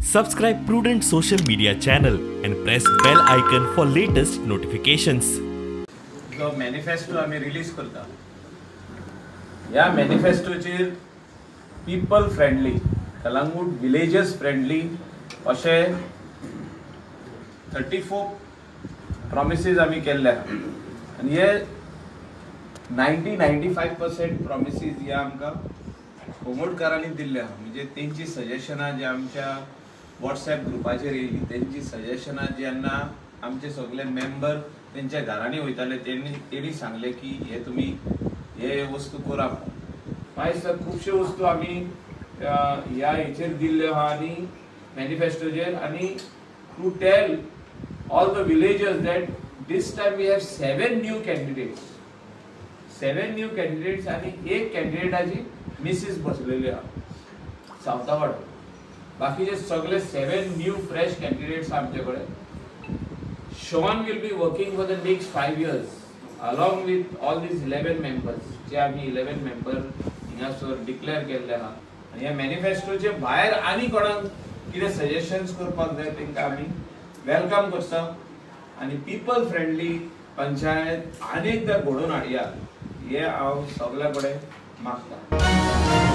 Subscribe Prudent social media channel and press bell icon for latest notifications. जो manifesto आमी release करता ह्या मॅनिफेस्टोचेर people friendly, Calangute villages friendly अशे 34 प्रॉमिसीज आमी केल्ले आहा आनी हे 90-95% प्रॉमिसीज हे आमकां कोमोडकारांनी दिल्ले आहा. म्हणजे तेंची सजेशनां जी आमच्या वॉट्सएप ग्रुपाचेर येयली, तेंची सजेशनां जेन्ना आमचे सगळे मेंबर तेंच्या घरांनी वयताले तेणी सांगले की हे तुमी हे वस्तू करा. मागीर सर खुबश्यो वस्तू आमी ह्या हेचेर दिल्ल्यो आहा आनी मॅनिफेस्टोचेर, आनी to tell all the villagers that this time we have 7 new candidates, 7 new candidates आनी एक कॅन्डिडेटाची मिसीस बसलेली आहा सावतावाडो. बाकीचे सगळे 7 न्यू फ्रेश कॅन्डिडेट्स आमचे कडेन. Sean will be working for the next 5 years along with all these 11 members, जे आमी 11 मेंबर हिंगासर डिक्लेअर केल्ले आहा. आनी ह्या मॅनिफेस्टोचे भायर आनी कोणाक कितें सजेशन्स करपाक जाय तांकां आमी welcome करता आनी पीपल फ्रेंडली पंचायत आनी एकदां घडोवन हाडया हे हांव सगल्या कडेन मागता.